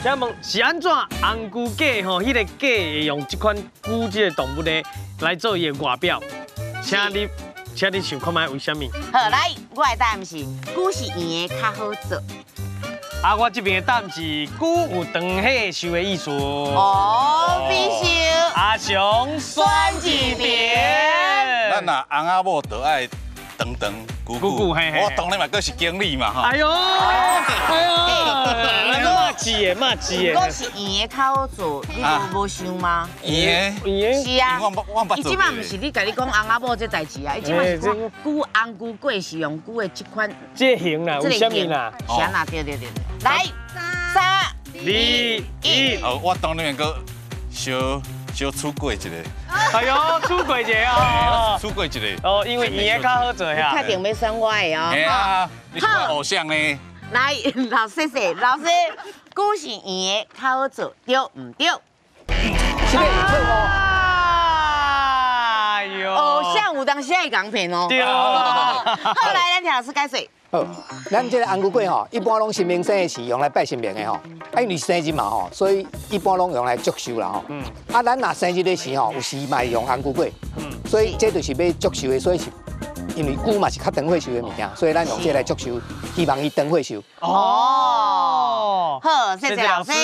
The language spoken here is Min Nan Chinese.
請問是按怎紅龜粿吼？彼個粿會用這款龜這个動物呢來做伊的外表？請你想看覓為啥物？好，來，我的答案是龜是圓的較好做。啊，我這邊的答案是龜有長歲壽的意思。哦，必須。阿雄選一邊。咱若翁仔某就愛長長久久，我當然嘛，閣是經理嘛吼。哎呦，哎呦，嘛是的，嘛是的。講是圓的較好做，你無想嗎？圓的，圓的。是啊。我伊這擺毋是你共你講翁仔某這代誌啊，伊這擺是講龜紅龜粿是用龜的這款。這型啦，為啥物啦？是啊，對對對。來，三、二、一。哦，我當然閣小小出軌一个。哎呦，出軌一个哦！出軌一个。哦，因為圓的較好做呀。確定欲選我的哦。嘿啊，你是我偶像呢。來，老師說，老師，龜是圓的較好做，對毋對？這个錯誤。哎呦，偶像有當時會共騙哦。對。好，來，咱聽老師解說。好，咱這个紅龜粿吼，一般攏神明生的時用來拜神明的吼，啊，因為生日嘛吼，所以一般攏用來祝壽啦吼。啊，咱若生日的時吼，有時嘛會用紅龜粿。所以這就是欲祝壽的，所以是因為龜嘛是較長歲壽的物件，所以咱用這個來祝壽，希望伊長歲壽。哦。好，謝謝老師。